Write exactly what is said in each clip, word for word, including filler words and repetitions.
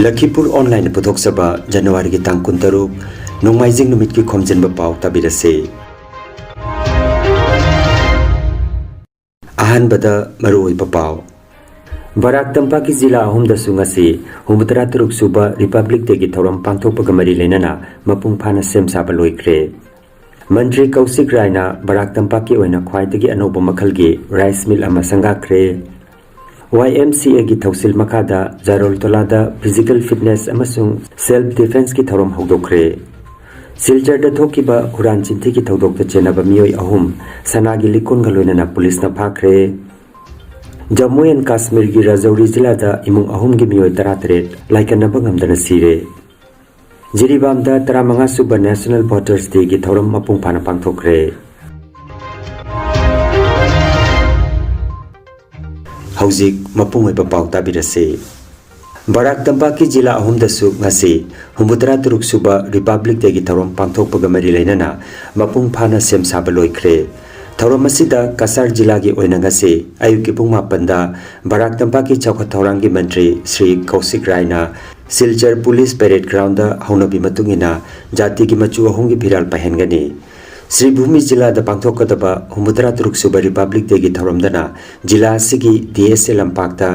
ꯂꯈꯤꯄꯨꯔ ꯑꯣꯟꯂꯥꯏꯟꯅ ꯄꯨꯊꯣꯛꯆꯕ ꯖꯅꯋꯥꯔꯤꯒꯤ ꯇꯥꯡ ꯀꯨꯟꯇꯔꯨꯛ, ꯅꯣꯡꯃꯥꯏꯖꯤꯡ ꯅꯨꯃꯤꯠꯀꯤ ꯈꯣꯝꯖꯤꯟꯕ ꯄꯥꯎ ꯇꯥꯕꯤꯔꯁꯤ꯫ ꯑꯍꯥꯟꯕꯗ ꯃꯔꯨꯑꯣꯏꯕ ꯄꯥꯎ꯫ ꯕꯔꯥꯛ ꯇꯝꯄꯥꯛꯀꯤ ꯖꯤꯂꯥ ꯑꯍꯨꯝꯗꯁꯨ ꯉꯁꯤ ꯍꯨꯝꯐꯨꯇꯔꯥ ꯇꯔꯨꯛ ꯁꯨꯕ ꯔꯤꯄꯕ꯭ꯂꯤꯛ ꯗꯦꯒꯤ ꯊꯧꯔꯝ ꯄꯥꯡꯊꯣꯛꯄꯒ ꯃꯔꯤ ꯂꯩꯅꯅ ꯃꯄꯨꯡ ꯐꯥꯅ ꯁꯦꯝ ꯁꯥꯕ ꯂꯣꯏꯈ꯭ꯔꯦ꯫ ꯃꯟꯇ꯭ꯔꯤ ꯀꯧꯁꯤꯛ ꯔꯥꯏꯅ ꯕꯔꯥꯛ ꯇꯝꯄꯥꯛꯀꯤ ꯑꯣꯏꯅ ꯈ꯭ꯋꯥꯏꯗꯒꯤ ꯑꯅꯧꯕ ꯃꯈꯜꯒꯤ ꯔꯥꯏꯁ ꯃꯤꯜ ꯑꯃ ꯁꯪꯒꯥꯈ꯭ꯔꯦ꯫ ꯋꯥꯏ ꯑꯦꯝ ꯁꯤ ꯑꯦꯒꯤ ꯊꯧꯁꯤꯜ ꯃꯈꯥꯗ ꯖꯥꯔꯣꯜꯇꯣꯂꯥꯗ ꯐꯤꯖꯤꯀꯦꯜ ꯐꯤꯠꯅꯦꯁ ꯑꯃꯁꯨꯡ ꯁꯦꯜꯐ ꯗꯤꯐꯦꯟꯁꯀꯤ ꯊꯧꯔꯝ ꯍꯧꯗꯣꯛꯈ꯭ꯔꯦ꯫ ꯁꯤꯜꯆꯔꯗ ꯊꯣꯛꯈꯤꯕ ꯍꯨꯔꯥꯟ ꯆꯤꯟꯊꯤꯒꯤ ꯊꯧꯗꯣꯛꯇ ꯆꯦꯟꯅꯕ ꯃꯤꯑꯣꯏ ꯑꯍꯨꯝ ꯁꯅꯥꯒꯤ ꯂꯤꯛꯀꯣꯟꯒ ꯂꯣꯏꯅꯅ ꯄꯨꯂꯤꯁꯅ ꯐꯥꯈ꯭ꯔꯦ꯫ ꯖꯝꯃꯨ ꯑꯦꯟ ꯀꯥꯁꯃꯤꯔꯒꯤ ꯔꯥꯖꯧꯔꯤ ꯖꯤꯂꯥꯗ ꯏꯃꯨꯡ ꯑꯍꯨꯝꯒꯤ ꯃꯤꯑꯣꯏ ꯇꯔꯥꯇꯔꯦꯠ ꯂꯥꯏꯀꯠꯅꯕ ꯉꯝꯗꯅ ꯁꯤꯔꯦ꯫ ꯖꯤꯔꯤꯕꯥꯝꯗ ꯇꯔꯥꯃꯉꯥ ꯁꯨꯕ ꯅꯦꯁꯅꯦꯜ ꯚꯣꯇꯔꯁ ꯗꯦꯒꯤ ꯊꯧꯔꯝ ꯃꯄꯨꯡ ꯐꯥꯅ ꯄꯥꯡꯊꯣꯛꯈ꯭ꯔꯦ꯫ ꯍꯧꯖꯤꯛ ꯃꯄꯨꯡ ꯑꯣꯏꯕ ꯄꯥꯎ ꯇꯥꯕꯤꯔꯁꯤ꯫ ꯕꯔꯥꯛ ꯇꯝꯄꯥꯛꯀꯤ ꯖꯤꯂꯥ ꯑꯍꯨꯝꯗꯁꯨ ꯉꯁꯤ ꯍꯨꯝꯐꯨꯇꯔꯥ ꯇꯔꯨꯛ ꯁꯨꯕ ꯔꯤꯄꯕ꯭ꯂꯤꯛ ꯗꯦꯒꯤ ꯊꯧꯔꯝ ꯄꯥꯡꯊꯣꯛꯄꯒ ꯃꯔꯤ ꯂꯩꯅꯅ ꯃꯄꯨꯡ ꯐꯥꯅ ꯁꯦꯝ ꯁꯥꯕ ꯂꯣꯏꯈ꯭ꯔꯦ꯫ ꯊꯧꯔꯝ ꯑꯁꯤꯗ ꯀꯁꯥꯔ ꯖꯤꯂꯥꯒꯤ ꯑꯣꯏꯅ ꯉꯁꯤ ꯑꯌꯨꯛꯀꯤ ꯄꯨꯡ ꯃꯥꯄꯟꯗ ꯕꯔꯥꯛ ꯇꯝꯄꯥꯛꯀꯤ ꯆꯥꯎꯈꯠ ꯊꯧꯔꯥꯡꯒꯤ ꯃꯟꯇ꯭ꯔꯤ ꯁ꯭ꯔꯤ ꯀꯧꯁꯤꯛ ꯔꯥꯏꯅ ꯁꯤꯜꯆꯔ ꯄꯨꯂꯤꯁ ꯄꯦꯔꯦꯗ ꯒ꯭ꯔꯥꯎꯟꯗ ꯍꯧꯅꯕꯤ ꯃꯇꯨꯡ ꯏꯟꯅ ꯖꯥꯇꯤꯒꯤ ꯃꯆꯨ ꯑꯍꯨꯝꯒꯤ ꯐꯤꯔꯥꯜ ꯄꯥꯏꯍꯟꯒꯅꯤ꯫ ꯁ꯭ꯔꯤ ꯚꯨꯃꯤ ꯖꯤꯂꯥꯗ ꯄꯥꯡꯊꯣꯛꯀꯗꯕ ꯍꯨꯝꯐꯨꯇꯔꯥ ꯇꯔꯨꯛ ꯁꯨꯕ ꯔꯤꯄꯕ꯭ꯂꯤꯛ ꯗꯦꯒꯤ ꯊꯧꯔꯝꯗꯅ ꯖꯤꯂꯥ ꯑꯁꯤꯒꯤ ꯗꯤ ꯑꯦꯁ ꯑꯦ ꯂꯝꯄꯥꯛꯇ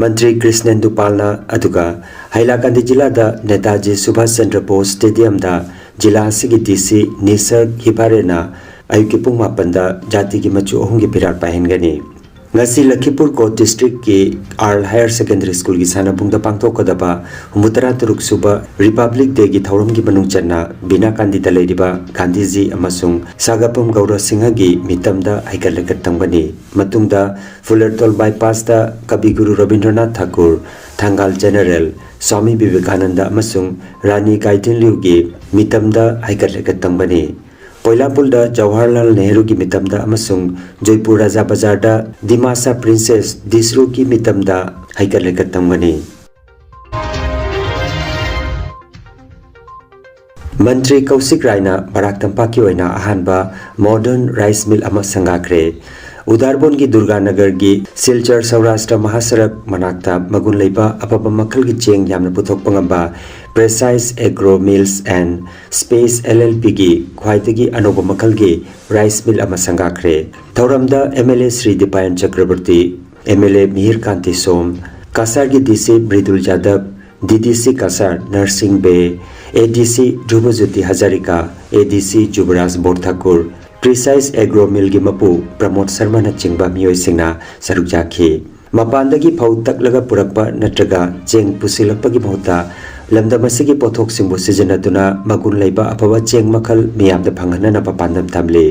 ꯃꯟꯇ꯭ꯔꯤ ꯀ꯭ꯔꯤꯁꯅꯦꯟꯗꯨ ꯄꯥꯜꯅ, ꯑꯗꯨꯒ ꯍꯥꯏꯂꯥꯀꯥꯟꯗꯤ ꯖꯤꯂꯥꯗ ꯅꯦꯇꯥꯖꯤ ꯁꯨꯚꯥꯁ ꯆꯟꯗ꯭ꯔ ꯕꯣꯁ ꯁ꯭ꯇꯦꯗꯤꯌꯝꯗ ꯖꯤꯂꯥ ꯑꯁꯤꯒꯤ ꯗꯤ ꯁꯤ ꯅꯤꯁꯔ ꯍꯤꯕꯥꯔꯦꯅ ꯑꯌꯨꯛꯀꯤ ꯄꯨꯡ ꯃꯥꯄꯟꯗ ꯖꯥꯇꯤꯒꯤ ꯃꯆꯨ ꯑꯍꯨꯝꯒꯤ ꯐꯤꯔꯥꯜ ꯄꯥꯏꯍꯟꯒꯅꯤ꯫ ꯉꯁꯤ ꯂꯈꯤꯄꯨꯔ ꯀꯣꯠ ꯗꯤꯁꯇ꯭ꯔꯤꯛꯀꯤ ꯑꯥꯔꯜ ꯍꯥꯌꯔ ꯁꯦꯀꯦꯟꯗꯔꯤ ꯁ꯭ꯀꯨꯜꯒꯤ ꯁꯥꯟꯅꯕꯨꯡꯗ ꯄꯥꯡꯊꯣꯛꯀꯗꯕ ꯍꯨꯝꯐꯨꯇꯔꯥ ꯇꯔꯨꯛ ꯁꯨꯕ ꯔꯤꯄꯕ꯭ꯂꯤꯛ ꯗꯦꯒꯤ ꯊꯧꯔꯝꯒꯤ ꯃꯅꯨꯡ ꯆꯟꯅ ꯕꯤꯅꯥꯀꯥꯟꯗꯤꯗ ꯂꯩꯔꯤꯕ ꯒꯥꯟꯙꯤꯖꯤ ꯑꯃꯁꯨꯡ ꯁꯥꯒꯥꯄꯝ ꯒꯧꯔ ꯁꯤꯡꯍꯒꯤ ꯃꯤꯇꯝꯗ ꯍꯩꯀꯠ ꯂꯩꯀꯠ ꯇꯝꯒꯅꯤ꯫ ꯃꯇꯨꯡꯗ ꯐꯨꯂꯔꯇꯣꯜ ꯕꯥꯏꯄꯥꯁꯇ ꯀꯕꯤꯒꯨꯔꯨ ꯔꯕꯤꯟꯗ꯭ꯔꯅꯥꯊ ꯊꯥꯀꯨꯔ, ꯊꯪꯒꯥꯜ ꯖꯦꯅꯔꯦꯜ ꯁ꯭ꯋꯥꯃꯤ ꯕꯤꯕꯦꯀꯥꯅꯟꯗ ꯑꯃꯁꯨꯡ ꯔꯥꯅꯤ ꯒꯥꯏꯗꯤꯟꯂꯤꯎꯒꯤ ꯃꯤꯇꯝꯗ ꯍꯩꯀꯠ ꯂꯩꯀꯠ ꯇꯝꯒꯅꯤ꯫ ꯄꯣꯏꯂꯥꯄꯨꯜꯗ ꯖꯋꯥꯍꯔꯂꯥꯜ ꯅꯦꯍꯔꯨꯒꯤ ꯃꯤꯇꯝꯗ ꯑꯃꯁꯨꯡ ꯖꯣꯏꯄꯨꯔ ꯔꯥꯖꯥ ꯕꯖꯥꯔꯗ ꯗꯤꯃꯥꯁꯥ ꯄ꯭ꯔꯤꯟꯁꯦꯁ ꯗꯤꯁꯔꯨꯒꯤ ꯃꯤꯇꯝꯗ ꯍꯩꯀꯠ ꯂꯩꯀꯠ ꯇꯝꯒꯅꯤ꯫ ꯃꯟꯇ꯭ꯔꯤ ꯀꯧꯁꯤꯛ ꯔꯥꯏꯅ ꯕꯔꯥꯛ ꯇꯝꯄꯥꯛꯀꯤ ꯑꯣꯏꯅ ꯑꯍꯥꯟꯕ ꯃꯣꯗꯔꯟ ꯔꯥꯏꯁ ꯃꯤꯜ ꯑꯃ ꯁꯪꯒꯥꯈ꯭ꯔꯦ꯫ ꯎꯗꯥꯔꯕꯣꯟꯒꯤ ꯗꯨꯔꯒꯥꯅꯒꯔꯒꯤ ꯁꯤꯜꯆꯔ ꯁꯧꯔꯥꯁꯇ꯭ꯔ ꯃꯍꯥꯁꯔꯛ ꯃꯅꯥꯛꯇ ꯃꯒꯨꯟ ꯂꯩꯕ ꯑꯐꯕ ꯃꯈꯜꯒꯤ ꯆꯦꯡ ꯌꯥꯝꯅ ꯄꯨꯊꯣꯛꯄ ꯉꯝꯕ Precise Agro Mills and Space L L P ꯒꯤ ꯈ꯭ꯋꯥꯏꯗꯒꯤ ꯑꯅꯧꯕ ꯃꯈꯜꯒꯤ ꯔꯥꯏꯁ ꯃꯤꯜ ꯑꯃ ꯁꯪꯒꯥꯈ꯭ꯔꯦ꯫ ꯊꯧꯔꯝꯗ M L A Shri ꯗꯤꯄꯥꯌꯟ ꯆꯀ꯭ꯔꯕꯔꯇꯤ, M L A ꯃꯤꯍꯤꯔ ꯀꯥꯟꯇꯤ ꯁꯣꯝ, ꯀꯁꯥꯔꯒꯤ D C ꯃ꯭ꯔꯤꯗꯨꯜ ꯌꯥꯗꯕ, D D C Cachar nursing Bay, A D C ꯙ꯭ꯔꯨꯕꯖ꯭ꯌꯣꯇꯤ Hazarika, A D C ꯖꯨꯕꯔꯥꯖ ꯕꯣꯔꯊꯥꯀꯨꯔ, Precise Agro Mill ꯒꯤ ꯃꯄꯨ ꯄ꯭ꯔꯃꯣꯗ ꯁꯔꯃꯅꯆꯤꯡꯕ ꯃꯤꯑꯣꯏꯁꯤꯡꯅ ꯁꯔꯨꯛ ꯌꯥꯈꯤ꯫ ꯃꯄꯥꯟꯗꯒꯤ ꯐꯧ ꯇꯛꯂꯒ ꯄꯨꯔꯛꯄ ꯅꯠꯇ꯭ꯔꯒ ꯆꯦꯡ ꯄꯨꯁꯤꯜꯂꯛꯄꯒꯤ ꯃꯍꯨꯠꯇ ꯂꯝꯗꯝ ꯑꯁꯤꯒꯤ ꯄꯣꯠꯊꯣꯛꯁꯤꯡꯕꯨ ꯁꯤꯖꯤꯟꯅꯗꯨꯅ ꯃꯒꯨꯟ ꯂꯩꯕ ꯑꯐꯕ ꯆꯦꯡ ꯃꯈꯜ ꯃꯤꯌꯥꯝꯗ ꯐꯪꯍꯟꯅꯅꯕ ꯄꯥꯟꯗꯝ ꯊꯝꯂꯤ꯫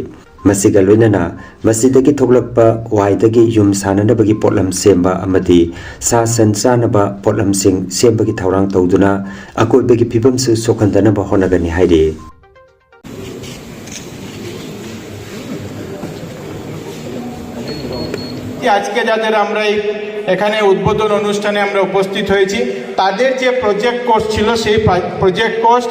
ꯃꯁꯤꯒ ꯂꯣꯏꯅꯅ ꯃꯁꯤꯗꯒꯤ ꯊꯣꯛꯂꯛꯄ ꯋꯥꯏꯗꯒꯤ ꯌꯨꯝ ꯁꯥꯅꯅꯕꯒꯤ ꯄꯣꯠꯂꯝ ꯁꯦꯝꯕ ꯑꯃꯗꯤ ꯁꯥ ꯁꯟ ꯆꯥꯅꯕ ꯄꯣꯠꯂꯝꯁꯤꯡ ꯁꯦꯝꯕꯒꯤ ꯊꯧꯔꯥꯡ ꯇꯧꯗꯨꯅ ꯑꯀꯣꯏꯕꯒꯤ ꯐꯤꯕꯝꯁꯨ ꯁꯣꯛꯍꯟꯗꯅꯕ ꯍꯣꯠꯅꯒꯅꯤ ꯍꯥꯏꯔꯤ꯫ আজকে যাদের আমরা এই এখানে উদ্বোধন অনুষ্ঠানে আমরা উপস্থিত হয়েছি, তাদের যে প্রজেক্ট কস্ট ছিল, সেই project cost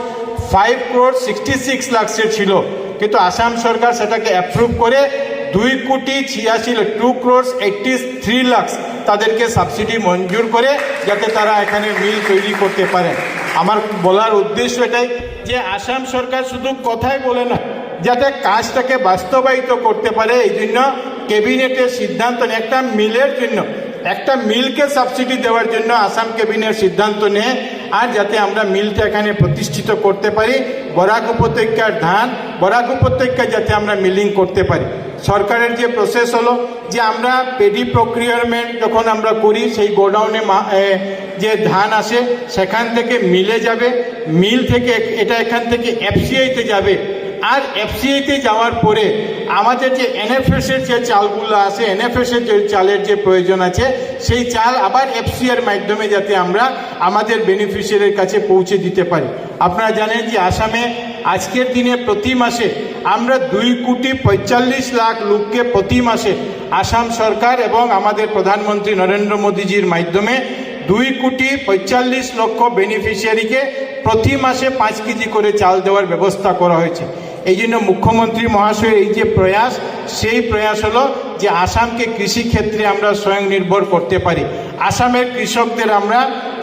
five crore sixty six লাখসের ছিল, কিন্তু আসাম সরকার সেটাকে অ্যাপ্রুভ করে দুই কোটি ছিয়াশি lakh, two crores eighty three lakhs তাদেরকে সাবসিডি মঞ্জুর করে যাতে তারা এখানে মিল তৈরি করতে পারেন। আমার বলার উদ্দেশ্য এটাই যে আসাম সরকার শুধু কথাই বলে না, যাতে কাজটাকে বাস্তবায়িত করতে পারে, এই জন্য ক্যাবিনেটের সিদ্ধান্ত নেয় একটা মিলের জন্য, একটা মিলকে সাবসিডি দেওয়ার জন্য আসাম ক্যাবিনেট সিদ্ধান্ত নেয়। আর যাতে আমরা মিলটা এখানে প্রতিষ্ঠিত করতে পারি, বরাক উপত্যকার ধান বরাক উপত্যকায় যাতে আমরা মিলিং করতে পারি। সরকারের যে প্রসেস হলো যে আমরা পেডি প্রক্রিয়ারমেন্ট যখন আমরা করি, সেই গোডাউনে মা- এ, যে ধান আসে সেখান থেকে মিলে যাবে, মিল থেকে এক- এটা এখান থেকে এফসিআইতে যাবে। আর এফসিআইতে যাওয়ার পরে আমাদের যে এনএফএস এর যে চালগুলো আছে, এনএফএস এর যে চালের যে প্রয়োজন আছে, সেই চাল আবার এফসিআই এর মাধ্যমে যাতে আমরা আমাদের বেনিফিশিয়ারির কাছে পৌঁছে দিতে পারি। আপনারা জানেন যে আসামে আজকের দিনে প্রতি মাসে আমরা দুই কোটি পঁয়তাল্লিশ লাখ লোককে প্রতি মাসে আসাম সরকার এবং আমাদের প্রধানমন্ত্রী নরেন্দ্র মোদীজির মাধ্যমে দুই কোটি পঁয়তাল্লিশ লক্ষ বেনিফিশিয়ারিকে প্রতি মাসে পাঁচ কেজি করে চাল দেওয়ার ব্যবস্থা করা হয়েছে। এই জন্য মুখ্যমন্ত্রী মহাশয়ের এই যে প্রয়াস, সেই প্রয়াস হলো যে আসামকে কৃষি ক্ষেত্রে আমরা স্বয়ং নির্ভর করতে পারি, আসামের কৃষকদের আমরা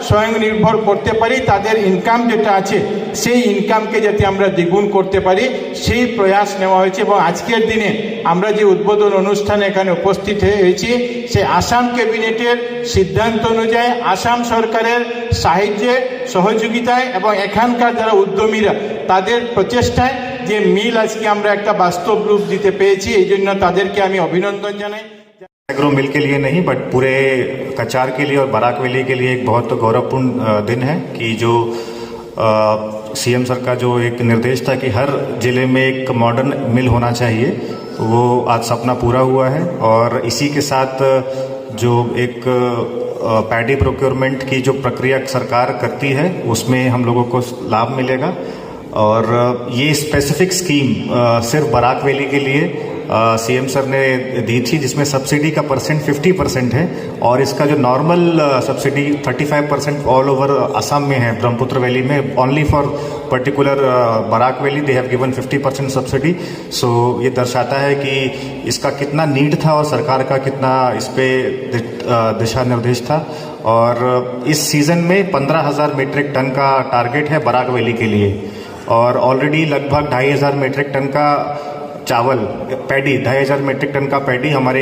স্বয়ং নির্ভর করতে পারি, তাদের ইনকাম যেটা আছে সেই ইনকামকে যাতে আমরা দ্বিগুণ করতে পারি, সেই প্রয়াস নেওয়া হয়েছে। এবং আজকের দিনে আমরা যে উদ্বোধন অনুষ্ঠানে এখানে উপস্থিত হয়ে হয়েছি, সে আসাম ক্যাবিনেটের সিদ্ধান্ত অনুযায়ী আসাম সরকারের সাহায্যে, সহযোগিতায় এবং এখানকার যারা উদ্যমীরা তাদের প্রচেষ্টায় যে মিল আজকে আমরা একটা বাস্তব রূপ দিতে পেরেছি, এই জন্য তাদেরকে আমি অভিনন্দন জানাই। एग्रो मिल के लिए नहीं, बट पूरे कचार के लिए और बराक वैली के लिए एक बहुत गौरवपूर्ण दिन है कि जो सीएम सर का जो एक निर्देश था कि हर जिले में एक मॉडर्न मिल होना चाहिए, वो आज सपना पूरा हुआ है। और इसी के साथ जो एक पैडी प्रोक्योरमेंट की जो प्रक्रिया सरकार करती है, उसमें हम लोगों को लाभ मिलेगा। और ये स्पेसिफिक स्कीम सिर्फ बराक वैली के लिए सीएम सर ने दी थी, जिसमें सब्सिडी का परसेंट फिफ्टी परसेंट है और इसका जो normal subsidy thirty five percent all over Assam में है, ब्रह्मपुत्र वैली में। Only for particular Barak Valley they have given fifty percent subsidy। So ये दर्शाता है कि इसका कितना नीड था और सरकार का कितना इस पे दिशा निर्देश था। और इस सीजन में पंद्रह हज़ार मीट्रिक टन का टारगेट है बराक वैली के लिए और ऑलरेडी लगभग ढाई हज़ार मीट्रिक टन का चावल, पैडी, ढाई हज़ार मीट्रिक टन का पैडी हमारे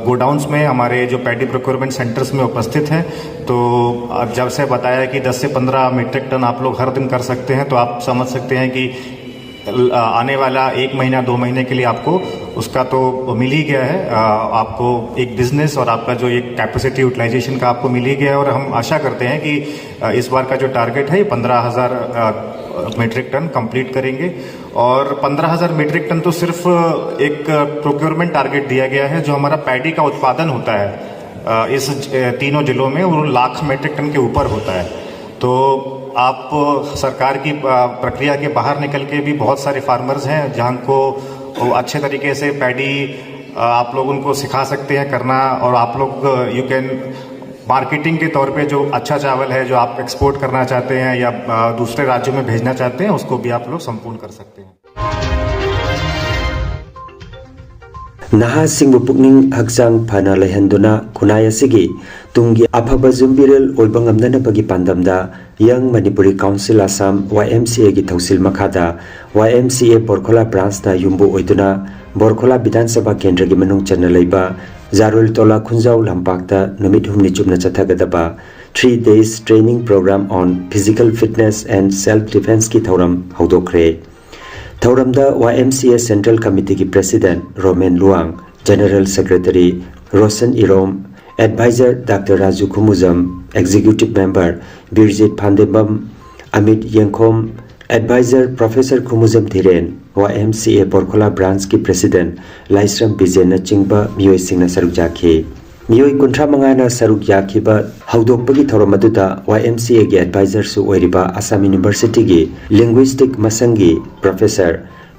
गोडाउन्स में, हमारे जो पैडी प्रोक्योरमेंट सेंटर्स में उपस्थित है। तो अब जब से बताया कि दस से पन्द्रह मीट्रिक टन आप लोग हर दिन कर सकते हैं, तो आप समझ सकते हैं कि आने वाला एक महीना, दो महीने के लिए आपको उसका तो मिल ही गया है। आपको एक बिजनेस और आपका जो एक कैपेसिटी यूटिलाइजेशन का आपको मिल ही गया है और हम आशा करते हैं कि इस बार का जो टारगेट है, ये पन्द्रह हज़ार मीट्रिक टन कंप्लीट करेंगे। और पन्द्रह हज़ार मीट्रिक टन तो सिर्फ एक प्रोक्योरमेंट टारगेट दिया गया है। जो हमारा पैडी का उत्पादन होता है इस तीनों जिलों में, वो लाख मीट्रिक टन के ऊपर होता है। तो आप सरकार की प्रक्रिया के बाहर निकल के भी बहुत सारे फार्मर्स हैं जहाँ को अच्छे तरीके से पैडी आप लोग उनको सिखा सकते हैं करना, और आप लोग यू कैन मार्केटिंग के तौर पे जो अच्छा चावल है, जो आप एक्सपोर्ट करना चाहते हैं या अ, दूसरे राज्यों में भेजना चाहते हैं, उसको भी आप लोग संपूर्ण कर सकते हैं। ꯅꯍꯥꯁꯤꯡꯕꯨ ꯄꯨꯛꯅꯤꯡ ꯍꯛꯆꯥꯡ ꯐꯅ ꯂꯩꯍꯟꯗꯨꯅ ꯈꯨꯟꯅꯥꯏ ꯑꯁꯤꯒꯤ ꯇꯨꯡꯒꯤ ꯑꯐꯕ ꯌꯨꯝꯕꯤꯔꯦꯜ ꯑꯣꯏꯕ ꯉꯝꯅꯅꯕꯒꯤ ꯄꯥꯟꯗꯝꯗ Young Manipuri Council Assam, Y M C A ꯒꯤ ꯊꯧꯁꯤꯜ ꯃꯈꯥꯗ Y M C A ꯕꯣꯔꯈꯣꯂꯥ ꯕ꯭ꯔꯥꯟꯁꯅ ꯌꯨꯝꯕꯨ ꯑꯣꯏꯗꯨꯅ ꯕꯣꯔꯈꯣꯂꯥ ꯕꯤꯙꯥꯟ ꯁꯚꯥ ꯀꯦꯟꯗ꯭ꯔꯒꯤ ꯃꯅꯨꯡ ꯆꯟꯅ ꯂꯩꯕ ꯖꯥꯔꯨꯜ ꯇꯣꯂꯥ ꯈꯨꯟꯖꯥꯎ ꯂꯝꯄꯥꯛꯇ ꯅꯨꯃꯤꯠ ꯍꯨꯝꯅꯤ ꯆꯨꯞꯅ ꯆꯠꯊꯒꯗꯕ Three Days Training Program on Physical Fitness and Self Defenceꯀꯤ ꯊꯧꯔꯝ ꯍꯧꯗꯣꯛꯈ꯭ꯔꯦ꯫ ꯊꯧꯔꯝꯗ Y M C A Central Committeeꯒꯤ President Romen Luwang, General Secretary Roshan Irom, Advisor Doctor Raju Khumujam, Executive Member Birjit Phandembam, Amit Yengkhom, Advisor Professor ꯈꯨꯃꯨꯖꯝ ꯙꯤꯔꯦꯟ, Y M C A ꯕꯣꯔꯈꯣꯂꯥ ꯕ꯭ꯔꯥꯟꯁꯀꯤ President ꯂꯥꯏꯁ꯭ꯔꯝ ꯕꯤꯖꯦꯟꯅꯆꯤꯡꯕ ꯃꯤꯑꯣꯏꯁꯤꯡꯅ ꯁꯔꯨꯛ ꯌꯥꯈꯤ꯫ ꯃꯤꯑꯣꯏ ꯀꯨꯟꯊ꯭ꯔꯥ ꯃꯉꯥꯅ ꯁꯔꯨꯛ ꯌꯥꯈꯤꯕ ꯍꯧꯗꯣꯛꯄꯒꯤ ꯊꯧꯔꯝ ꯑꯗꯨꯗ Y M C Aꯒꯤ Advisorꯁꯨ ꯑꯣꯏꯔꯤꯕ ꯑꯁꯥꯝ Universityꯒꯤ Linguistic ꯃꯁꯪꯒꯤ Professor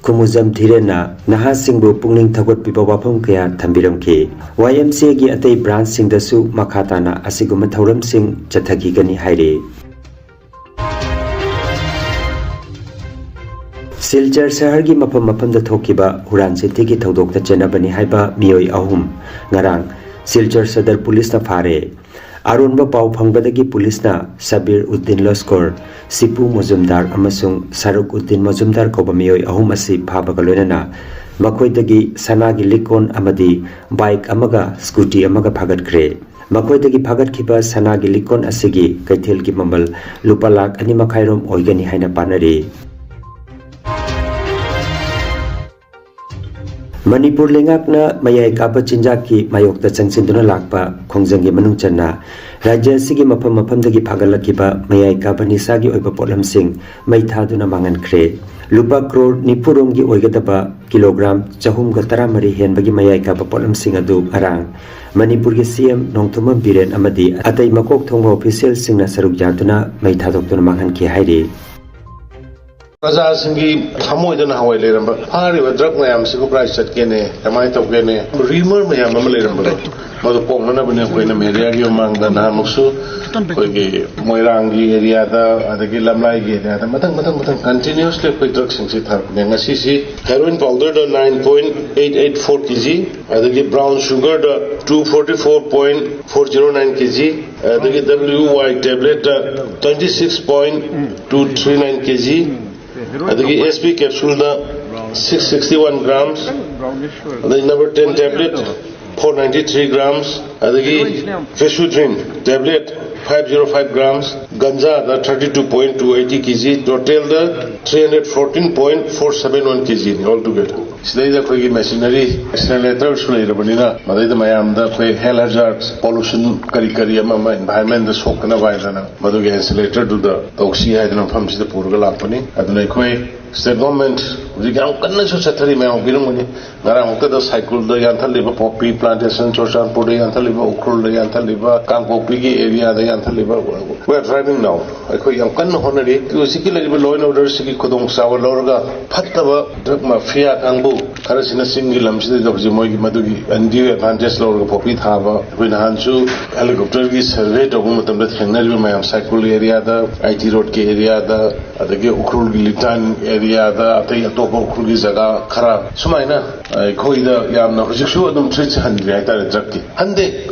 ꯈꯨꯃꯨꯖꯝ ꯙꯤꯔꯦꯟꯅ ꯅꯍꯥꯁꯤꯡꯕꯨ ꯄꯨꯛꯅꯤꯡ ꯊꯧꯒꯠꯄꯤꯕ ꯋꯥꯐꯝ ꯀꯌꯥ ꯊꯝꯕꯤꯔꯝꯈꯤ꯫ Y M C Aꯒꯤ ꯑꯇꯩ ꯕ꯭ꯔꯥꯟꯁꯁꯤꯡꯗꯁꯨ ꯃꯈꯥ ꯇꯥꯅ ꯑꯁꯤꯒꯨꯝꯕ ꯊꯧꯔꯝꯁꯤꯡ ꯆꯠꯊꯈꯤꯒꯅꯤ ꯍꯥꯏꯔꯤ꯫ ꯁꯤꯜꯆꯔ ꯁꯍꯔꯒꯤ ꯃꯐꯝ ꯃꯐꯝꯗ ꯊꯣꯛꯈꯤꯕ ꯍꯨꯔꯥꯟ ꯆꯤꯟꯊꯤꯒꯤ ꯊꯧꯗꯣꯛꯇ ꯆꯦꯟꯅꯕꯅꯤ ꯍꯥꯏꯕ ꯃꯤꯑꯣꯏ ꯑꯍꯨꯝ ꯉꯔꯥꯡ ꯁꯤꯜꯆꯔ ꯁꯗꯔ ꯄꯨꯂꯤꯁꯅ ꯐꯥꯔꯦ꯫ ꯑꯔꯣꯟꯕ ꯄꯥꯎ ꯐꯪꯕꯗꯒꯤ ꯄꯨꯂꯤꯁꯅ ꯁꯕꯤꯔ ꯎꯗꯤꯟ ꯂꯁꯀꯣꯔ, ꯁꯤꯄꯨ ꯃꯣꯖꯨꯝꯗꯥꯔ ꯑꯃꯁꯨꯡ ꯁꯥꯔꯨꯛ ꯎꯗꯤꯟ ꯃꯣꯖꯨꯝꯗꯥꯔ ꯀꯧꯕ ꯃꯤꯑꯣꯏ ꯑꯍꯨꯝ ꯑꯁꯤ ꯐꯥꯕꯒ ꯂꯣꯏꯅꯅ ꯃꯈꯣꯏꯗꯒꯤ ꯁꯅꯥꯒꯤ ꯂꯤꯛꯀꯣꯟ ꯑꯃꯗꯤ ꯕꯥꯏꯛ ꯑꯃꯒ ꯁ꯭ꯀꯨꯇꯤ ꯑꯃꯒ ꯐꯥꯒꯠꯈ꯭ꯔꯦ꯫ ꯃꯈꯣꯏꯗꯒꯤ ꯐꯥꯒꯠꯈꯤꯕ ꯁꯅꯥꯒꯤ ꯂꯤꯛꯀꯣꯟ ꯑꯁꯤꯒꯤ ꯀꯩꯊꯦꯜꯒꯤ ꯃꯃꯜ ꯂꯨꯄꯥ ꯂꯥꯈ ꯑꯅꯤ ꯃꯈꯥꯏꯔꯣꯝ ꯑꯣꯏꯒꯅꯤ ꯍꯥꯏꯅ ꯄꯥꯅꯔꯤ꯫ ꯃꯅꯤꯄꯨꯔ ꯂꯩꯉꯥꯛꯅ ꯃꯌꯥꯏ ꯀꯥꯕ ꯆꯤꯟꯖꯥꯛꯀꯤ ꯃꯥꯌꯣꯛꯇ ꯆꯪꯁꯤꯟꯗꯨꯅ ꯂꯥꯛꯄ ꯈꯣꯡꯖꯪꯒꯤ ꯃꯅꯨꯡ ꯆꯟꯅ ꯔꯥꯖ꯭ꯌ ꯑꯁꯤꯒꯤ ꯃꯐꯝ ꯃꯐꯝꯗꯒꯤ ꯐꯥꯒꯠꯂꯛꯈꯤꯕ ꯃꯌꯥꯏ ꯀꯥꯕ ꯅꯤꯁꯥꯒꯤ ꯑꯣꯏꯕ ꯄꯣꯠꯂꯝꯁꯤꯡ ꯃꯩ ꯊꯥꯗꯨꯅ ꯃꯥꯡꯍꯟꯈ꯭ꯔꯦ꯫ ꯂꯨꯄꯥ ꯀ꯭ꯔꯣꯔ ꯅꯤꯐꯨ ꯔꯣꯝꯒꯤ ꯑꯣꯏꯒꯗꯕ ꯀꯤꯂꯣꯒ꯭ꯔꯥꯝ ꯆꯍꯨꯝꯒ ꯇꯔꯥꯃꯔꯤ ꯍꯦꯟꯕꯒꯤ ꯃꯌꯥꯏ ꯀꯥꯕ ꯄꯣꯠꯂꯝꯁꯤꯡ ꯑꯗꯨ ꯉꯔꯥꯡ ꯃꯅꯤꯄꯨꯔꯒꯤ C M ꯅꯣꯡꯊꯣꯝꯕꯝ ꯕꯤꯔꯦꯟ ꯑꯃꯗꯤ ꯑꯇꯩ ꯃꯀꯣꯛ ꯊꯣꯡꯕ ꯑꯣꯐꯤꯁꯤꯌꯦꯜꯁꯤꯡꯅ ꯁꯔꯨꯛ ꯌꯥꯗꯨꯅ ꯃꯩ ꯊꯥꯗꯣꯛꯇꯨꯅ ꯃꯥꯡꯍꯟꯈꯤ ꯍꯥꯏꯔꯤ꯫ ꯄ꯭ꯔꯖꯥꯁꯤꯡꯒꯤ ꯊꯃꯣꯏꯗ ꯅꯍꯥꯟꯋꯥꯏ ꯂꯩꯔꯝꯕ ꯐꯥꯔꯤꯕ ꯗ꯭ꯔꯒ ꯃꯌꯥꯝꯁꯤꯕꯨ ꯀꯗꯥꯏ ꯆꯠꯀꯦꯅꯦ, ꯀꯃꯥꯏꯅ ꯇꯧꯒꯦꯅꯦ, ꯔꯤꯃꯔ ꯃꯌꯥꯝ ꯑꯃ ꯂꯩꯔꯝꯕꯗꯣ, ꯃꯗꯨ ꯀꯣꯛꯅꯅꯕꯅꯦ ꯑꯩꯈꯣꯏꯅ ꯃꯦꯗꯤꯌꯥꯒꯤ ꯃꯃꯥꯡꯗ ꯅꯍꯥꯟꯃꯨꯛꯁꯨ ꯑꯩꯈꯣꯏꯒꯤ ꯃꯣꯏꯔꯥꯡꯒꯤ ꯑꯦꯔꯤꯌꯥꯗ, ꯑꯗꯒꯤ ꯂꯝꯂꯥꯏꯒꯤ ꯑꯦꯔꯤꯌꯥꯗ ꯃꯊꯪ ꯃꯊꯪ ꯃꯊꯪ ꯀꯟꯇꯤꯅ꯭ꯌꯨꯁꯂꯤ ꯑꯩꯈꯣꯏ ꯗ꯭ꯔꯒꯁꯤꯡꯁꯤ ꯊꯥꯔꯛꯄꯅꯦ꯫ ꯉꯁꯤꯁꯤ ꯍꯦꯔꯣꯏꯟ ꯄꯥꯎꯗꯔꯗ nine point eight eight four K G, ꯑꯗꯒꯤ ꯕ꯭ꯔꯥꯎꯟ ꯁꯨꯒꯔꯗ two forty four point four zero nine K G, ꯑꯗꯒꯤ ꯗꯕ꯭ꯂꯤꯎ ꯋꯥꯏ ꯇꯦꯕ꯭ꯂꯦꯠꯇ twenty six point two three nine K G, ꯑꯗꯒꯤ ꯑꯦꯁ ꯄꯤ ꯀꯦꯞꯁꯨꯜꯗ ꯁꯤꯛꯁ ꯁꯤꯛꯁꯇꯤ ꯋꯥꯟ ꯒ꯭ꯔꯥꯝꯁ, ꯑꯗꯒꯤ number ten tablet four ninety three grams, ꯑꯗꯒꯤ pseudoephedrine tablet five zero five grams, ꯒꯟꯖꯥꯗ thirty two point two eighty K G, ꯇꯣꯇꯦꯜꯗ three hundred fourteen point four seven one K ꯖꯤꯅꯤ all together. ꯁꯤꯗꯩꯗ ꯑꯩꯈꯣꯏꯒꯤ machinery, ꯏꯟꯁꯤꯅꯔꯦꯇꯔꯁꯨ ꯂꯩꯔꯕꯅꯤꯅ, ꯃꯗꯩꯗ ꯃꯌꯥꯝꯗ ꯑꯩꯈꯣꯏ health ꯍꯦꯖꯥꯔꯠ, pollution ꯀꯔꯤ ꯀꯔꯤ ꯑꯃ ꯑꯃ ꯏꯟꯚꯥꯏꯔꯟꯃꯦꯟꯗ ꯁꯣꯛꯇꯅꯕ ꯍꯥꯏꯗꯅ ꯃꯗꯨꯒꯤ ꯏꯟꯁꯤꯅꯔꯦꯇꯔꯗꯨꯗ ꯇꯧꯁꯤ ꯍꯥꯏꯗꯅ ꯃꯐꯝꯁꯤꯗ ꯄꯨꯔꯒ ꯂꯥꯛꯄꯅꯤ꯫ ꯑꯗꯨꯅ ꯑꯩꯈꯣꯏ ꯁ꯭ꯇꯦꯠ ꯒꯣꯔꯃꯦꯟꯠ ꯍꯧꯖꯤꯛ ꯌꯥꯝ ꯀꯟꯅꯁꯨ ꯆꯠꯊꯔꯤ, ꯃꯌꯥꯝ ꯎꯕꯤꯔꯝꯒꯅꯤ꯫ ꯉꯔꯥꯡꯃꯨꯛꯇꯗ ꯁꯥꯏꯀꯨꯜꯗ ꯌꯥꯟꯊꯠꯂꯤꯕ, ꯄꯣꯄꯤ ꯄ꯭ꯂꯥꯟꯇꯦꯁꯟ ꯆꯨꯔꯆꯥꯟꯄꯨꯔꯗ ꯌꯥꯟꯊꯠꯂꯤꯕ, ꯎꯈ꯭ꯔꯨꯜꯗ ꯌꯥꯟꯊꯠꯂꯤꯕ, ꯀꯥꯡꯄꯣꯛꯄꯤꯒꯤ ꯑꯦꯔꯤꯌꯥꯗ ꯌꯥꯟꯊꯠꯂꯤꯕ꯫ We are driving now꯫ ꯑꯩꯈꯣꯏ ꯌꯥꯝ ꯀꯟꯅ ꯍꯣꯠꯅꯔꯤ꯫ ꯍꯧꯖꯤꯛꯀꯤ ꯂꯩꯔꯤꯕ ꯂꯣ ꯑꯦꯟ ꯑꯣꯔꯗꯔꯁꯤꯒꯤ ꯈꯨꯗꯣꯡꯆꯥꯕ ꯂꯧꯔꯒ ꯐꯠꯇꯕ ꯗ꯭ꯔꯒ ꯃꯥꯐꯤꯌꯥ ꯀꯥꯡꯕꯨ ꯈꯔꯁꯤꯅ ꯆꯤꯡꯒꯤ ꯂꯝꯁꯤꯗꯩꯗ ꯍꯧꯖꯤꯛ ꯃꯣꯏꯒꯤ ꯃꯗꯨꯒꯤ ꯑꯟꯗ꯭ꯌꯨ ꯑꯦꯗꯚꯥꯟꯇꯦꯖ ꯂꯧꯔꯒ ꯄꯣꯄꯤ ꯊꯥꯕ꯫ ꯑꯩꯈꯣꯏ ꯅꯍꯥꯟꯁꯨ ꯍꯦꯂꯤꯀꯣꯞꯇꯔꯒꯤ ꯁꯔꯚꯦ ꯇꯧꯕ ꯃꯇꯝꯗ ꯊꯦꯡꯅꯔꯤꯕ ꯃꯌꯥꯝ, ꯁꯥꯏꯀꯨꯜ ꯑꯦꯔꯤꯌꯥꯗ, ꯑꯥꯏ ꯇꯤ ꯔꯣꯗꯀꯤ ꯑꯦꯔꯤꯌꯥꯗ, ꯑꯗꯒꯤ ꯎꯈ꯭ꯔꯨꯜꯒꯤ ꯂꯤꯇꯥꯟ ꯑꯦꯔꯤꯌꯥꯗ, ꯑꯇꯩ ꯑꯇꯣꯞꯄ ꯎꯈ꯭ꯔꯨꯜꯒꯤ ꯖꯒꯥ ꯈꯔ ꯁꯨꯃꯥꯏꯅ ꯑꯩꯈꯣꯏꯗ ꯌꯥꯝꯅ ꯍꯧꯖꯤꯛꯁꯨ ꯑꯗꯨꯝ ꯊ꯭ꯔꯤꯠꯁꯦ ꯍꯟꯗ꯭ꯔꯤ ꯍꯥꯏꯇꯥꯔꯦ, ꯗ꯭ꯔꯒꯀꯤ꯫ ꯍꯟꯗꯦ,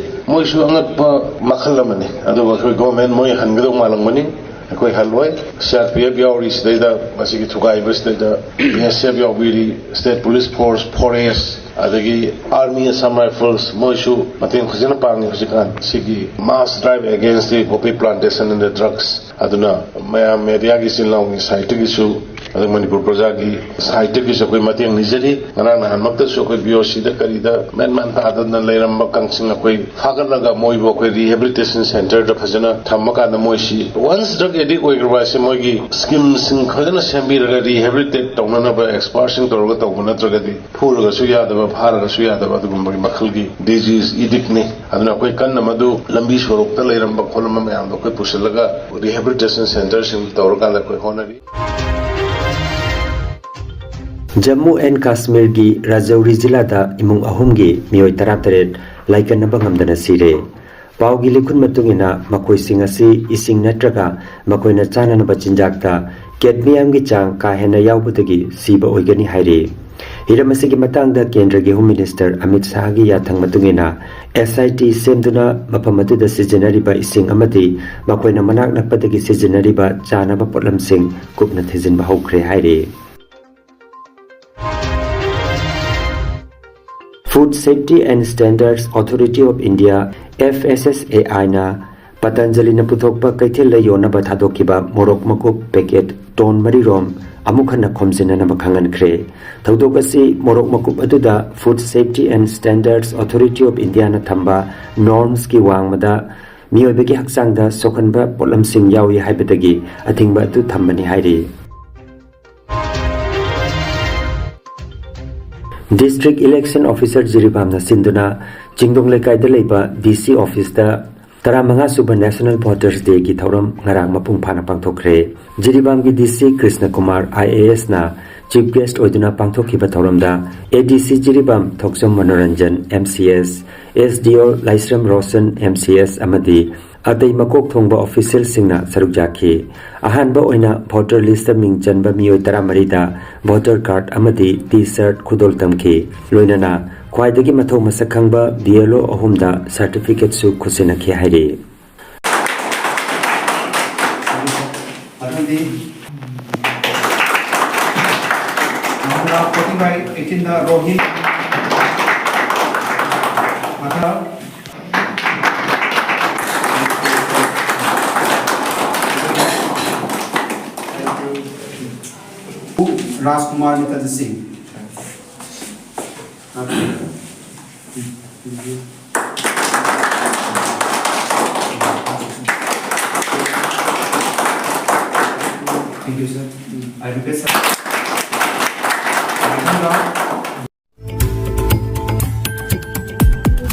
ꯃꯣꯏꯁꯨ ꯑꯉꯛꯄ ꯃꯈꯜ ꯑꯃꯅꯤ꯫ ꯑꯗꯨꯕꯨ ꯑꯩꯈꯣꯏ ꯒꯣꯔꯃꯦꯟ ꯃꯣꯏ ꯍꯟꯒꯗꯧ ꯃꯥꯜꯂꯝꯒꯅꯤ꯫ ꯑꯩꯈꯣꯏ ꯍꯜꯂꯣꯏ꯫ ꯁꯤ ꯑꯥꯔ ꯄꯤ ꯑꯦꯐ ꯌꯥꯎꯔꯤ ꯁꯤꯗꯩꯗ, ꯃꯁꯤꯒꯤ ꯊꯨꯒꯥꯏꯕꯁꯤꯗꯩꯗ ꯕꯤ ꯑꯦꯁ ꯑꯦꯐ ꯌꯥꯎꯕꯤꯔꯤ, ꯁ꯭ꯇꯦꯠ ꯄꯨꯂꯤꯁ ꯐꯣꯔꯁ, ꯐꯣꯔꯦꯁ, ꯑꯗꯒꯤ ꯑꯥꯔꯃꯤ, ꯑꯁꯥꯝ ꯔꯥꯏꯐꯜꯁ, ꯃꯣꯏꯁꯨ ꯃꯇꯦꯡ ꯐꯖꯅ ꯄꯥꯡꯉꯤ ꯍꯧꯖꯤꯛꯀꯥꯟ ꯁꯤꯒꯤ mass drive against the poppy plantation and the drugs꯫ ꯑꯗꯨꯅ ꯃꯌꯥꯝ ꯃꯦꯗꯤꯌꯥꯒꯤ ꯏꯆꯤꯜ ꯏꯅꯥꯎꯒꯤ ꯁꯥꯏꯠꯇꯒꯤꯁꯨ, ꯑꯗꯨꯒ ꯃꯅꯤꯄꯨꯔ ꯄ꯭ꯔꯖꯥꯒꯤ ꯁꯥꯏꯠꯇꯒꯤꯁꯨ ꯑꯩꯈꯣꯏ ꯃꯇꯦꯡ ꯅꯤꯖꯔꯤ꯫ ꯉꯔꯥꯡ ꯅꯍꯥꯟꯃꯛꯇꯁꯨ ꯑꯩꯈꯣꯏ ꯕꯤ ꯑꯣ ꯁꯤꯗ ꯀꯔꯤꯗ ꯃꯦꯟ ꯃꯥꯟ ꯇꯥꯗꯅ ꯂꯩꯔꯝꯕ ꯀꯥꯡꯁꯤꯡ ꯑꯩꯈꯣꯏ ꯐꯥꯒꯠꯂꯒ ꯃꯣꯏꯕꯨ ꯑꯩꯈꯣꯏ ꯔꯤꯍꯦꯕꯤꯂꯤꯇꯦꯁꯟ ꯁꯦꯟꯇꯔꯗ ꯐꯖꯅ ꯊꯝꯃꯀꯥꯟꯗ ꯃꯣꯏꯁꯤ ꯋꯟꯁ ꯗ꯭ꯔꯒ ꯑꯦꯗꯤꯛ ꯑꯣꯏꯈ꯭ꯔꯕ ꯍꯥꯏꯁꯦ ꯃꯣꯏꯒꯤ ꯁ꯭ꯀꯤꯝꯁꯤꯡ ꯐꯖꯅ ꯁꯦꯝꯕꯤꯔꯒ ꯔꯤꯍꯦꯕꯤꯂꯤꯇꯦꯠ ꯇꯧꯅꯅꯕ ꯑꯦꯛꯁꯄꯔꯠꯁꯤꯡ ꯇꯧꯔꯒ ꯇꯧꯕ ꯅꯠꯇ꯭ꯔꯒꯗꯤ ꯐꯨꯔꯒꯁꯨ ꯌꯥꯗꯕ, ꯐꯥꯔꯒꯁꯨ ꯌꯥꯗꯕ ꯑꯗꯨꯒꯨꯝꯕꯒꯤ ꯃꯈꯜꯒꯤ ꯗꯤꯖꯤꯁ ꯏꯗꯤꯛꯅꯤ꯫ ꯑꯗꯨꯅ ꯑꯩꯈꯣꯏ ꯀꯟꯅ ꯃꯗꯨ ꯂꯝꯕꯤ ꯁꯣꯔꯣꯛꯇ ꯂꯩꯔꯝꯕ ꯈꯣꯠꯂꯝꯕ ꯃꯌꯥꯝꯗꯣ ꯑꯩꯈꯣꯏ ꯄꯨꯁꯤꯜꯂꯒ ꯔꯤꯍꯦꯕꯤꯂꯤꯇꯦꯁꯟ ꯁꯦꯟꯇꯔꯁꯤꯡ ꯇꯧꯔꯀꯥꯟꯗ ꯑꯩꯈꯣꯏ ꯍꯣꯠꯅꯔꯤ꯫ ꯖꯝꯃꯨ ꯑꯦꯟ ꯀꯥꯁꯃꯤꯔꯒꯤ ꯔꯥꯖꯧꯔꯤ ꯖꯤꯂꯥꯗ ꯏꯃꯨꯡ ꯑꯍꯨꯝꯒꯤ ꯃꯤꯑꯣꯏ ꯇꯔꯥꯇꯔꯦꯠ ꯂꯥꯏꯀꯠꯅꯕ ꯉꯝꯗꯅ ꯁꯤꯔꯦ꯫ ꯄꯥꯎꯒꯤ ꯂꯤꯈꯨꯟ ꯃꯇꯨꯡ ꯏꯟꯅ, ꯃꯈꯣꯏꯁꯤꯡ ꯑꯁꯤ ꯏꯁꯤꯡ ꯅꯠꯇ꯭ꯔꯒ ꯃꯈꯣꯏꯅ ꯆꯥꯅꯅꯕ ꯆꯤꯟꯖꯥꯛꯇ ꯀꯦꯗꯃꯤꯌꯝꯒꯤ ꯆꯥꯡ ꯀꯥ ꯍꯦꯟꯅ ꯌꯥꯎꯕꯗꯒꯤ ꯁꯤꯕ ꯑꯣꯏꯒꯅꯤ ꯍꯥꯏꯔꯤ꯫ ꯍꯤꯔꯝ ꯑꯁꯤꯒꯤ ꯃꯇꯥꯡꯗ ꯀꯦꯟꯗ꯭ꯔꯒꯤ ꯍꯣꯝ ꯃꯤꯅꯤꯁꯇꯔ ꯑꯃꯤꯠ ꯁꯥꯍꯒꯤ ꯌꯥꯊꯪ ꯃꯇꯨꯡ ꯏꯟꯅ, ꯑꯦꯁ ꯑꯥꯏ ꯇꯤ ꯁꯦꯝꯗꯨꯅ ꯃꯐꯝ ꯑꯗꯨꯗ ꯁꯤꯖꯤꯟꯅꯔꯤꯕ ꯏꯁꯤꯡ ꯑꯃꯗꯤ ꯃꯈꯣꯏꯅ ꯃꯅꯥꯛ ꯅꯛꯄꯗꯒꯤ ꯁꯤꯖꯤꯟꯅꯔꯤꯕ ꯆꯥꯅꯕ ꯄꯣꯠꯂꯝꯁꯤꯡ ꯀꯨꯞꯅ ꯊꯤꯖꯤꯟꯕ ꯍꯧꯈ꯭ꯔꯦ ꯍꯥꯏꯔꯤ꯫ Food Safety and Standards Authority of India, F S S A I ꯅ ꯄꯇꯟꯖꯂꯤꯅ ꯄꯨꯊꯣꯛꯄ ꯀꯩꯊꯦꯜꯗ ꯌꯣꯟꯅꯕ ꯊꯥꯗꯣꯛꯈꯤꯕ ꯃꯣꯔꯣꯛ ꯃꯀꯨꯞ ꯄꯦꯀꯦꯠ ꯇꯣꯟ ꯃꯔꯤꯔꯣꯝ ꯑꯃꯨꯛ ꯍꯟꯅ ꯈꯣꯝꯖꯤꯟꯅꯅꯕ ꯈꯪꯍꯟꯈ꯭ꯔꯦ꯫ ꯊꯧꯗꯣꯛ ꯑꯁꯤ ꯃꯣꯔꯣꯛ ꯃꯀꯨꯞ ꯑꯗꯨꯗ Food Safety and Standards Authority of India ꯅ ꯊꯝꯕ ꯅꯣꯔꯝꯁꯀꯤ ꯋꯥꯡꯃꯗ ꯃꯤꯑꯣꯏꯕꯒꯤ ꯍꯛꯆꯥꯡꯗ ꯁꯣꯛꯍꯟꯕ ꯄꯣꯠꯂꯝꯁꯤꯡ ꯌꯥꯎꯏ ꯍꯥꯏꯕꯗꯒꯤ ꯑꯊꯤꯡꯕ ꯑꯗꯨ ꯊꯝꯕꯅꯤ ꯍꯥꯏꯔꯤ꯫ District Election Officer ꯖꯤꯔꯤꯕꯥꯝꯅ ꯁꯤꯟꯗꯨꯅ ꯆꯤꯡꯗꯣꯡ ꯂꯩꯀꯥꯏꯗ ꯂꯩꯕ D C office ꯇ ꯇꯔꯥꯃꯉꯥ ꯁꯨꯕ National Voters Day ꯒꯤ ꯊꯧꯔꯝ ꯉꯔꯥꯡ ꯃꯄꯨꯡ ꯐꯥꯅ ꯄꯥꯡꯊꯣꯛꯈ꯭ꯔꯦ꯫ ꯖꯤꯔꯤꯕꯥꯝꯒꯤ D C Krishna Kumar I A S ꯅ chief guest ꯑꯣꯏꯗꯨꯅ ꯄꯥꯡꯊꯣꯛꯈꯤꯕ ꯊꯧꯔꯝꯗ A D C Jiribam Thokchom Manoranjan M C S, S D O Laishram Roshan M C S ꯑꯃꯗꯤ ꯑꯇꯩ ꯃꯀꯣꯛ ꯊꯣꯡꯕ official ꯁꯤꯡꯅ ꯁꯔꯨꯛ ꯌꯥꯈꯤ꯫ ꯑꯍꯥꯟꯕ ꯑꯣꯏꯅ voter list ꯇ ꯃꯤꯡ ꯆꯟꯕ ꯃꯤꯑꯣꯏ ꯇꯔꯥꯃꯔꯤꯗ voter card ꯑꯃꯗꯤ T-shirt ꯈꯨꯗꯣꯜ ꯇꯝꯈꯤ꯫ ꯂꯣꯏꯅꯅ ꯈ꯭ꯋꯥꯏꯗꯒꯤ ꯃꯊꯧ ꯃꯁꯛ ꯈꯪꯕ B L O ꯑꯍꯨꯝꯗ certificate ꯁꯨ ꯈꯨꯠꯁꯤꯟꯅꯈꯤ ꯍꯥꯏꯔꯤ꯫ ꯃꯊꯪꯗꯤ number forty by eighteen ꯗ ꯔꯣꯍꯤꯟ꯫ ꯃꯊꯪ ꯔꯥꯖꯀꯨꯃꯥꯔ ꯃꯨꯈꯔꯖꯤ ꯁꯤꯡ꯫ Thank you, sir. I request, sir.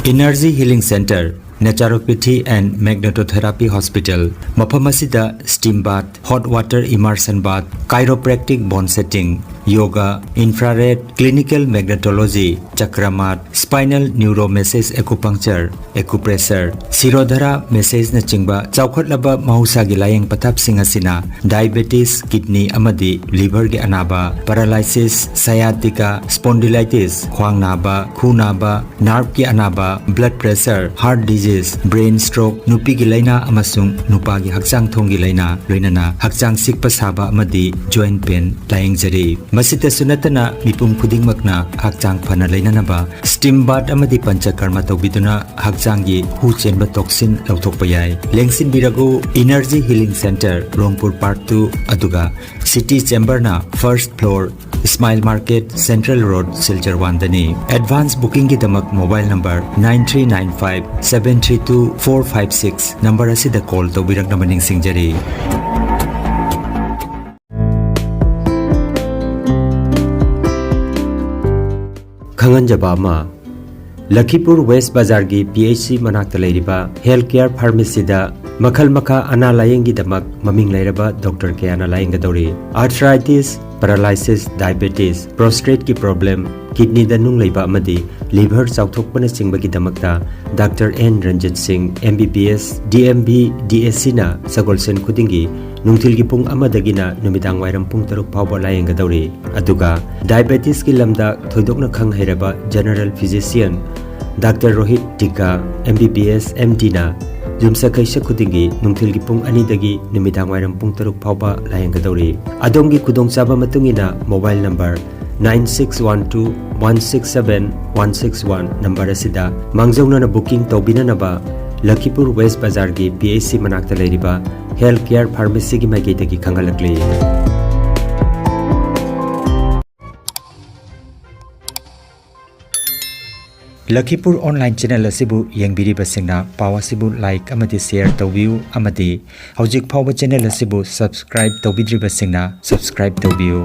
Energy Healing Center, Naturopathy and Magnetotherapy Hospital, ꯃꯐꯝ ꯑꯁꯤꯗ steam bath, hot water immersion bath, chiropractic bone setting, yoga, infrared, clinical magnetology, chakramat, spinal neuromassage acupuncture, acupressure, Shirodhara massage ꯅꯆꯤꯡꯕ ꯆꯥꯎꯈꯠꯂꯕ ꯃꯍꯧꯁꯥꯒꯤ ꯂꯥꯌꯦꯡ ꯄꯊꯥꯞꯁꯤꯡ ꯑꯁꯤꯅ diabetes, kidney ꯑꯃꯗꯤ liver ꯒꯤ ꯑꯅꯥꯕ, paralysis, sciatica, spondylitis, ꯈ꯭ꯋꯥꯡ ꯅꯥꯕ, ꯈꯨ ꯅꯥꯕ, nerve ꯀꯤ ꯑꯅꯥꯕ, blood pressure, heart disease, brain stroke, ꯅꯨꯄꯤꯒꯤ ꯂꯥꯏꯅꯥ ꯑꯃꯁꯨꯡ ꯅꯨꯄꯥꯒꯤ ꯍꯛꯆꯥꯡ ꯊꯣꯡꯒꯤ ꯂꯥꯏꯅꯥ, ꯂꯣꯏꯅꯅ ꯍꯛꯆꯥꯡ ꯆꯤꯛꯄ ꯁꯥꯕ ꯑꯃꯗꯤ joint pain ꯂꯥꯌꯦꯡꯖꯔꯤ꯫ ꯃꯁꯤꯇꯁꯨ ꯅꯠꯇꯅ ꯃꯤꯄꯨꯝ ꯈꯨꯗꯤꯡꯃꯛꯅ ꯍꯛꯆꯥꯡ ꯐꯅ ꯂꯩꯅꯅꯕ steam bath ꯑꯃꯗꯤ ꯄꯟꯆꯀꯔꯃ ꯇꯧꯕꯤꯗꯨꯅ ꯍꯛꯆꯥꯡꯒꯤ ꯍꯨ ꯆꯦꯟꯕ toxin ꯂꯧꯊꯣꯛꯄ ꯌꯥꯏ꯫ ꯂꯦꯡꯁꯤꯟꯕꯤꯔꯒꯨ Energy Healing Centre, ꯔꯣꯡꯄꯨꯔ Park two, ꯑꯗꯨꯒ City Chamber ꯅ first floor, Smile Market, Central Road, Silchar one ꯗꯅꯤ꯫ Advance booking ꯒꯤꯗꯃꯛ mobile number nine three nine five seven three two four five six number ꯑꯁꯤꯗ call ꯇꯧꯕꯤꯔꯛꯅꯕ ꯅꯤꯡꯁꯤꯡꯖꯔꯤ꯫ ꯈꯪꯍꯟꯖꯕ ꯑꯃ, ꯂꯈꯤꯄꯨꯔ west ꯕꯖꯥꯔꯒꯤ P H C ꯃꯅꯥꯛꯇ ꯂꯩꯔꯤꯕ health care pharmacy ꯗ ꯃꯈꯜ ꯃꯈꯥ ꯑꯅꯥ ꯂꯥꯌꯦꯡꯒꯤꯗꯃꯛ ꯃꯃꯤꯡ ꯂꯩꯔꯕ doctor ꯀꯌꯥꯅ ꯂꯥꯌꯦꯡꯒꯗꯧꯔꯤ꯫ Arthritis, paralysis, diabetes, prostate ꯀꯤ problem, kidney ꯗ ꯅꯨꯡ ꯂꯩꯕ ꯑꯃꯗꯤ liver ꯆꯥꯎꯊꯣꯛꯄꯅꯆꯤꯡꯕꯒꯤꯗꯃꯛꯇ doctor N ꯔꯟꯖꯤꯠ ꯁꯤꯡ, M B B S, D M B, D S C ꯅ ꯁꯒꯣꯜꯁꯦꯟ ꯈꯨꯗꯤꯡꯒꯤ ꯅꯨꯡꯊꯤꯜꯒꯤ ꯄꯨꯡ ꯑꯃꯗꯒꯤꯅ ꯅꯨꯃꯤꯗꯥꯡ ꯋꯥꯏꯔꯝ ꯄꯨꯡ ꯇꯔꯨꯛ ꯐꯥꯎꯕ ꯂꯥꯌꯦꯡꯒꯗꯧꯔꯤ꯫ ꯑꯗꯨꯒ diabetes ꯀꯤ ꯂꯝꯗ ꯊꯣꯏꯗꯣꯛꯅ ꯈꯪ ꯍꯩꯔꯕ general physician doctor ꯔꯣꯍꯤꯠ ꯇꯤꯀꯥ, M B B S, M D ꯅ ꯌꯨꯝꯁꯀꯩꯁ ꯈꯨꯗꯤꯡꯒꯤ ꯅꯨꯡꯊꯤꯜꯒꯤ ꯄꯨꯡ ꯑꯅꯤꯗꯒꯤ ꯅꯨꯃꯤꯗꯥꯡ ꯋꯥꯏꯔꯝ ꯄꯨꯡ ꯇꯔꯨꯛ ꯐꯥꯎꯕ ꯂꯥꯌꯦꯡꯒꯗꯧꯔꯤ꯫ ꯑꯗꯣꯝꯒꯤ ꯈꯨꯗꯣꯡꯆꯥꯕ ꯃꯇꯨꯡ ꯏꯟꯅ mobile number nine six one two one six seven one six one number ꯑꯁꯤꯗ ꯃꯥꯡꯖꯧꯅꯅ booking ꯇꯧꯕꯤꯅꯅꯕ ꯂꯈꯤꯄꯨꯔ ꯋꯦꯁ ꯕꯖꯥꯔꯒꯤ P H C ꯃꯅꯥꯛꯇ ꯂꯩꯔꯤꯕ health care pharmacy ꯒꯤ ꯃꯥꯏꯀꯩꯗꯒꯤ ꯈꯪꯍꯜꯂꯛꯂꯤ꯫ ꯂꯈꯤꯄꯨꯔ online channel ꯑꯁꯤꯕꯨ ꯌꯦꯡꯕꯤꯔꯤꯕꯁꯤꯡꯅ ꯄꯥꯎ ꯑꯁꯤꯕꯨ like ꯑꯃꯗꯤ share ꯇꯧꯕꯤꯌꯨ ꯑꯃꯗꯤ ꯍꯧꯖꯤꯛ ꯐꯥꯎꯕ channel ꯑꯁꯤꯕꯨ subscribe ꯇꯧꯕꯤꯗ꯭ꯔꯤꯕꯁꯤꯡꯅ subscribe ꯇꯧꯕꯤꯌꯨ꯫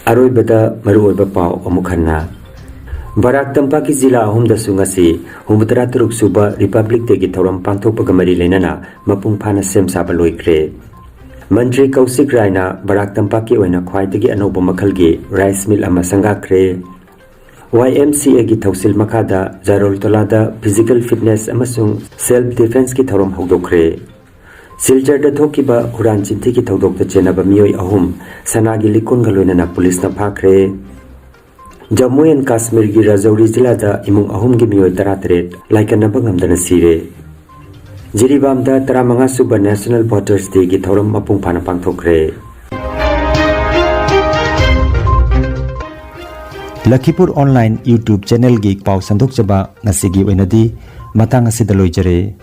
ꯑꯔꯣꯏꯕꯗ ꯃꯔꯨꯑꯣꯏꯕ ꯄꯥꯎ ꯑꯃꯨꯛ ꯍꯟꯅ꯫ ꯕꯔꯥꯛ ꯇꯝꯄꯥꯛꯀꯤ ꯖꯤꯂꯥ ꯑꯍꯨꯝꯗꯁꯨ ꯉꯁꯤ ꯍꯨꯝꯐꯨꯇꯔꯥ ꯇꯔꯨꯛ ꯁꯨꯕ Republic Day ꯒꯤ ꯊꯧꯔꯝ ꯄꯥꯡꯊꯣꯛꯄꯒ ꯃꯔꯤ ꯂꯩꯅꯅ ꯃꯄꯨꯡ ꯐꯥꯅ ꯁꯦꯝ ꯁꯥꯕ ꯂꯣꯏꯈ꯭ꯔꯦ꯫ ꯃꯟꯇ꯭ꯔꯤ ꯀꯧꯁꯤꯛ ꯔꯥꯏꯅ ꯕꯔꯥꯛ ꯇꯝꯄꯥꯛꯀꯤ ꯑꯣꯏꯅ ꯈ꯭ꯋꯥꯏꯗꯒꯤ ꯑꯅꯧꯕ ꯃꯈꯜꯒꯤ rice mill ꯑꯃ ꯁꯪꯒꯥꯈ꯭ꯔꯦ꯫ Y M C A ꯒꯤ ꯊꯧꯁꯤꯜ ꯃꯈꯥꯗ ꯖꯥꯔꯣꯜ ꯇꯣꯂꯥꯗ physical fitness ꯑꯃꯁꯨꯡ self defence ꯀꯤ ꯊꯧꯔꯝ ꯍꯧꯗꯣꯛꯈ꯭ꯔꯦ꯫ ꯁꯤꯜꯆꯔꯗ ꯊꯣꯛꯈꯤꯕ ꯍꯨꯔꯥꯟ ꯆꯤꯟꯊꯤꯒꯤ ꯊꯧꯗꯣꯛꯇ ꯆꯦꯟꯅꯕ ꯃꯤꯑꯣꯏ ꯑꯍꯨꯝ ꯁꯅꯥꯒꯤ ꯂꯤꯛꯀꯣꯟꯒ ꯂꯣꯏꯅꯅ ꯄꯨꯂꯤꯁꯅ ꯐꯥꯈ꯭ꯔꯦ꯫ Jammu and Kashmir ꯒꯤ ꯔꯥꯖꯧꯔꯤ ꯖꯤꯂꯥꯗ ꯏꯃꯨꯡ ꯑꯍꯨꯝꯒꯤ ꯃꯤꯑꯣꯏ ꯇꯔꯥꯇꯔꯦꯠ ꯂꯥꯏꯀꯠꯅꯕ ꯉꯝꯗꯅ ꯁꯤꯔꯦ꯫ ꯖꯤꯔꯤꯕꯥꯝꯗ ꯇꯔꯥꯃꯉꯥ ꯁꯨꯕ National Voters Day ꯒꯤ ꯊꯧꯔꯝ ꯃꯄꯨꯡ ꯐꯥꯅ ꯄꯥꯡꯊꯣꯛꯈ꯭ꯔꯦ꯫ ꯂꯈꯤꯄꯨꯔ online YouTube channel ꯒꯤ ꯄꯥꯎ ꯁꯟꯗꯣꯛꯆꯕ ꯉꯁꯤꯒꯤ ꯑꯣꯏꯅꯗꯤ ꯃꯇꯥꯡ ꯑꯁꯤꯗ ꯂꯣꯏꯖꯔꯦ꯫